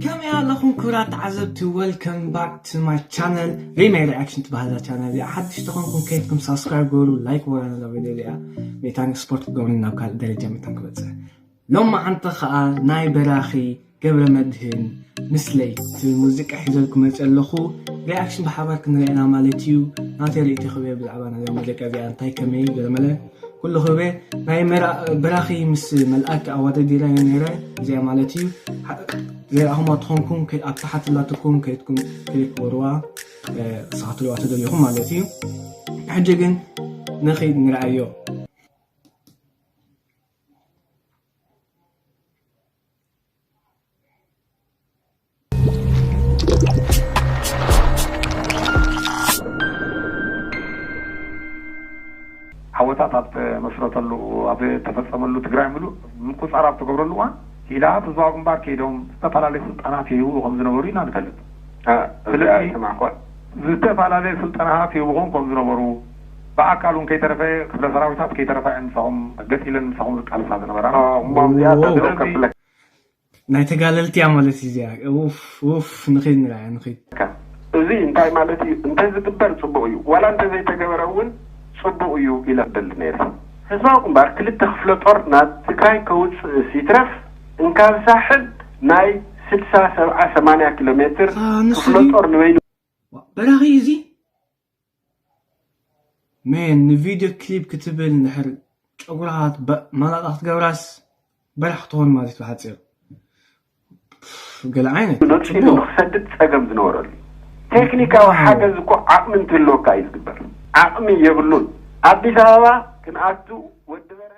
ከመይ ኣለኹም ክቡራት ተዓዘብቲ? Welcome back to my channel። ሪመይ ሪኣክሽን ትበሃል እዛ ቻነል እዚኣ። ሓድሽ ተኾንኩም ከይድኩም ሳብስክራይብ ገበሩ፣ ላይክ ገበሩ። ነዛ ቪድዮ እዚኣ ሜታን ስፖርት ክገብሩ ናብ ካልእ ደረጃ ሜታን ክበጽሕ። ሎማዓንቲ ኸኣ ናይ በራኺ ገብረ መድህን ምስለይ ትብል ሙዚቃ ሒዘልኩም መጽእ ኣለኹ። ሪኣክሽን ብሓባር ክንሪኣና ማለት እዩ። ናተይ ርእይቶ ክህብ ብዛዕባ ናይዛ ሙዚቃ እዚኣ እንታይ ከመይ ገለመለ ኩሉ ክህብ። ናይ መራ-፣ በራኺ ምስ መልኣክ ኣዋደዲና ነይረ እዚኣ ማለት እዩ። ሓ-፣ ዘይረኣኹማ ተኾንኩም ከይ-፣ ኣብ ታሕቲ ኣላትኩም ከይድኩም ክሊክ ገበርዋ፣ እ፣ ክሳብ ትሪእዋ ተደሊኹም ማለት እዩ። ሕጂ ግን ንኺድ ንርኣዮ። ዓወታት ኣብ ተመስረተሉ፣ ኣብ ተፈጸመሉ፣ ትግራይ ምሉእ ምቁጻር ኣብ ተገብረሉ እዋን፣ ኢህዳኣብ ህዝባዊ ግንባር ከይዶም ዝተፈላለየ ስልጠናት ይህቡ ከም ዝነበሩ ኢና ንፈልጥ። አ፣ እዚ ስለዚ ኣይሰማዕኩን። ዝተፈላለየ ስልጠናታት ይህብኹም ከም ዝነበሩ፣ ብኣካል እውን ከይተረፈ፣ ክፍለ ሰራዊታት ከይተረፈ እየን ምሳኹም ገጢለን ምሳኹም ዝቃለሳ ዝነበራ። አ፣ እሞ እዚኣ ኦ። ተዝረው ከብለካ። ናይ ተጋለልቲ እያ ማለት እዩ እዚኣ። ኡፍ፣ ኡፍ፣ ንኺድ ንርኣያ፣ ንኺድ። እዚ እንታይ ማለት እዩ? እንተዝግበር ጽቡቕ እዩ፣ ዋላ እንተዘይተገበረ እውን ጽቡቕ እዩ ኢለ ክደሊ ነይረ። ህዝባዊ ግንባር ክልተ ክፍለ ጦር ናብ ትግራይ ከውጽእስ ይትረፍ፣ እንካብ ሳሕል ናይ ስልሳ፣ ሰብዓ፣ ሰማንያ ኪሎ ሜትር አ፣ ንሱ ክፍለ ድዩ? ጦር ንበይኑ። ዋ፣ በራኺ እዩ እዚ። ሜን፣ ንቪድዮ ክሊፕ ክትብል እንድሕር ጨጉርኻ ትበ-፣ መላጣ ክትገብራስ በራሕ ክትኾን ማለት እዩ ብሓፂሩ። ገለ ዓይነት ነፂሉ ጽቡቕ። ንክሰድድ ጸገም ዝነበረሉ። ቴክኒካዊ ዋው። ሓገዝ እኮ ዓቕሚ እንትህልወካ እዩ ዝግበር። ዓቕሚ የብሉን። ኣዲስ ኣበባ ክንኣቱ ወዲ በርሀ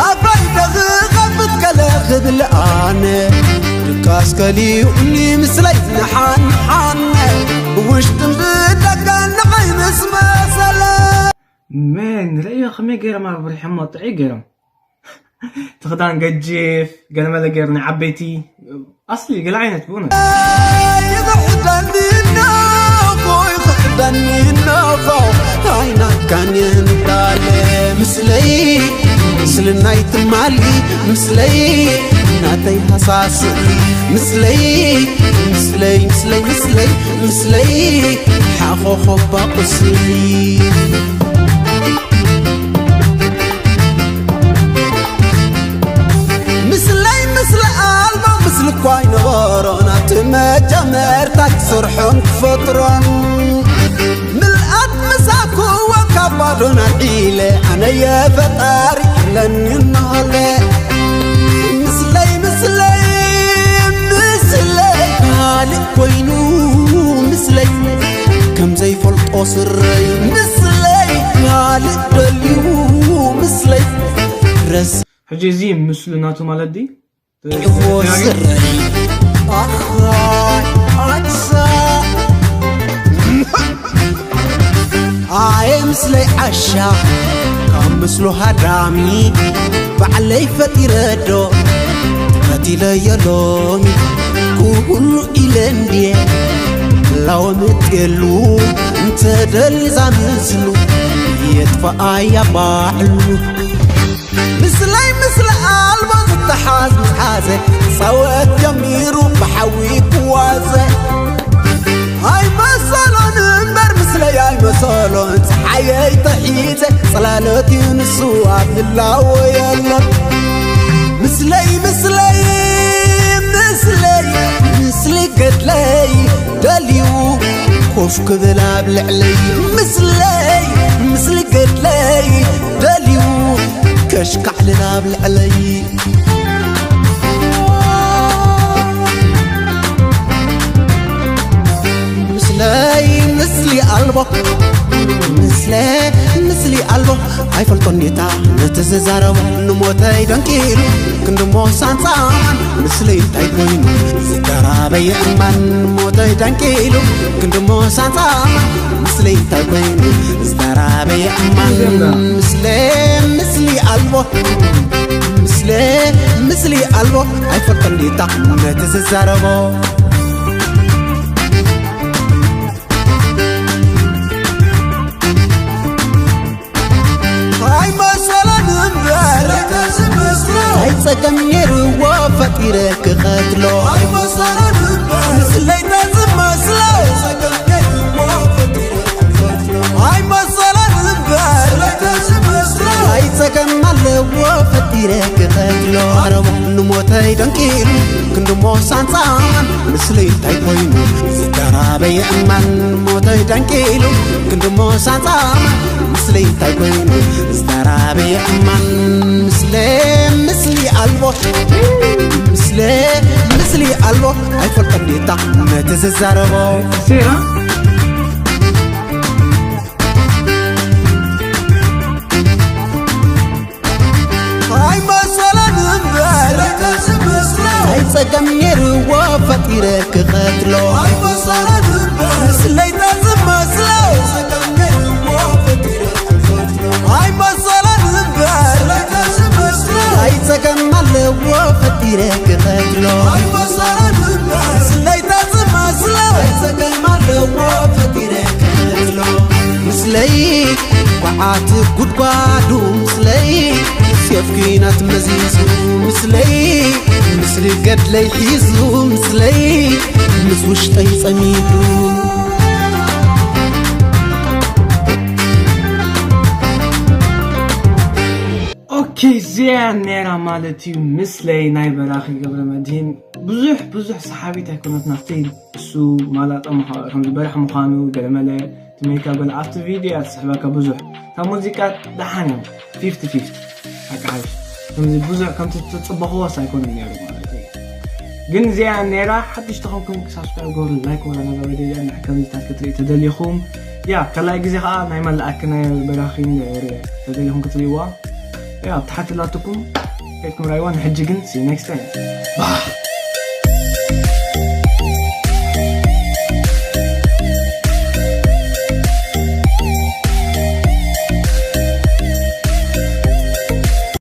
ኣባይ ተኽኸፍት ከለ ክብል ኣነ ድቃስ ከሊኡኒ ምስለይ ዝነሓንሓነ ብውሽጥን ብደገን ንዓይ ምስ መሰለ። መን ርእዮ ከመይ ገይሮም ኣብሪሖሞ ጥዑይ ገይሮም። እቲ ክዳን ገጅፍ ገለመለ ገይሩ ናይ ዓበይቲ ኣስሊ ገለ ዓይነት ብእውነት። ይኽሕደኒ ናፎ ይኽሕደኒ ናፎ ኣይናትካን የንታለ ምስለይ ምስልናይ ትማሊ ምስለይ ናተይ ሃሳስሊ ምስለይ ምስለይ ምስለይ ምስለይ ምስለይ ሓኾኾባ ቁስሊ ምስለይ ምስለ ኣልቦ ምስሊ እኳ ኣይነበሮ ናብቲ መጀመርታ ክሰርሖን ክፈጥሮን ምልኣት ምሳኩዎ ካብ ባዶ ናርዒለ ኣነየ ፈጣሪ ኣለኒ እናሃለ ምስለይ ምስለይ ምስለይ ካልእ ኮይኑ ምስለይ ከምዘይፈልጦ ስረይ ምስለይ ካልእ ደልዩ ምስለይ ረስ ሕጂ እዚ ምስሉ ናቱ ማለት ድዩ? ይወስረይ ኣኻይ ኣሳ ኣየ ምስለይ ዓሻ ካብ ምስሉ ሃዳሚ ባዕለይ ፈጢረዶ ቀቲለዮ ሎሚ ኩሉ ኢለ እንድየ ላወምጥየሉ እንተደሊዛ ምስሉ የጥፋኣያ ባዕሉ ምስለይ ምስለ ኣልቦ ዝተሓዝ ምስ ሓዘ ጸወት ጀሚሩ ብሓዊ ክዋዘ ኣይመሰሎን እምበር ምስለይ ኣይመሰሎን ፀሓየይ ተሒዘ ፅላሎት እዩ ንሱ ኣብ ህላወ የሎን ምስለይ ምስለይ ምስለይ ምስሊ ገድለይ ደልዩ ኮፍ ክብል ኣብ ልዕለይ ምስለይ ምስሊ ገድለይ ደልዩ ከሽካዕልል ኣብ ልዕለይ ምስለይ ምስሊ ኣልቦ ምስለ ምስሊ ኣልቦ ኣይፈልጦን ኔታ ነቲ ዝዛረቦ ንሞተይ ደንቂሉ ክንድሞ ሳንፃ ምስለይ እንታይ ኮይኑ ዝተራበየ እማን ሞተይ ደንቂሉ ክንድሞ ሳንፃ ምስለይ እንታይ ኮይኑ ዝተራበየ እማን ምስለ ምስሊ ኣልቦ ምስለ ምስለ ኣልቦ ኣይፈልጦ እንዲታ ነቲ ዝዛረቦ። ኣይመሰለን እምበር ኣይጸገም ነይርዎ ፈጢረ ክቐትሎ። ኣይመሰለን እምበር ስለይታ ዝመስሎ። ኣይመሰለን እምበር ኣይጸገም ኣለዎ ፈጢረ ክቐትሎ። ኣረቦ ንሞተይ ደንቂሉ ክንድሞ ሳንጻማን ምስለይ እንታይ ኮይኑ ዝተራበየ እማን ሞተይ ደንቂሉ ክንድሞ ሳንጻማን ምስለይ እንታይ ኮይኑ ዝተራበየ እማን ምስለ ምስሊ ኣልቦ ምስለ ምስሊ ኣልቦ ኣይፈልጦ እንዴታ ነቲ ዝዛረቦ። ሴራ ኣይመሰለን እምበር ኣይጸገም ነይርዎ ፈጢረ ክቐትሎ። ኣይመሰለን እምበር ስለይታ ዝመስሎ። ኣይመሰለን እምበር ኣይጸገም ኣለዎ ፈጢረ ክቐትሎ። ኣይመሰለን እምበር ስለይታ ዝመስሎ። ኣይጸገም ኣለዎ ፈጢረ ክቐትሎ። ምስለይ ኳዓት ጉድጓዱ ምስለይ ሴፍ ኲናት መዚዙ ምስለይ ምስሊ ገድለይ ሒዙ ምስለይ ምስ ውሽጠይ ጸሚዱ። ኦኬ፣ እዚኣ ነይራ ማለት እዩ ምስለይ ናይ በራኺ ገብረ መድህን። ብዙሕ ብዙሕ ሰሓቢት ኣይኮነት ናፍቲ እሱ ማላጠ ምዃ- ከምዚ በራሕ ምዃኑ ገለመለ ትመይካ ገለ ኣብቲ ቪድዮ እያ ትስሕበካ ብዙሕ። እታ ሙዚቃ ደሓን እዮም ፊፍቲ ፊፍቲ ኣቃሓሽ ከምዚ ብዙሕ ከምቲ ትጽበኽዎስ ኣይኮነን ነይሩ ማለት እዩ። ግን እዚኣ ነይራ። ሓድሽ ተኾንኩም ሳብስክራይብ ገበሩ፣ ላይክ ወላ ነዛ ቪድዮ እዚኣ ንዕ ከምዚታት ክትርኢ ተደሊኹም። ያ ካልኣይ ግዜ ከዓ ናይ መላእክ ናይ በራኺን ተደሊኹም ክትርእይዋ ያ ኣብ ታሕቲ ላትኩም ከድኩም ራይዋ። ንሕጂ ግን see you next time።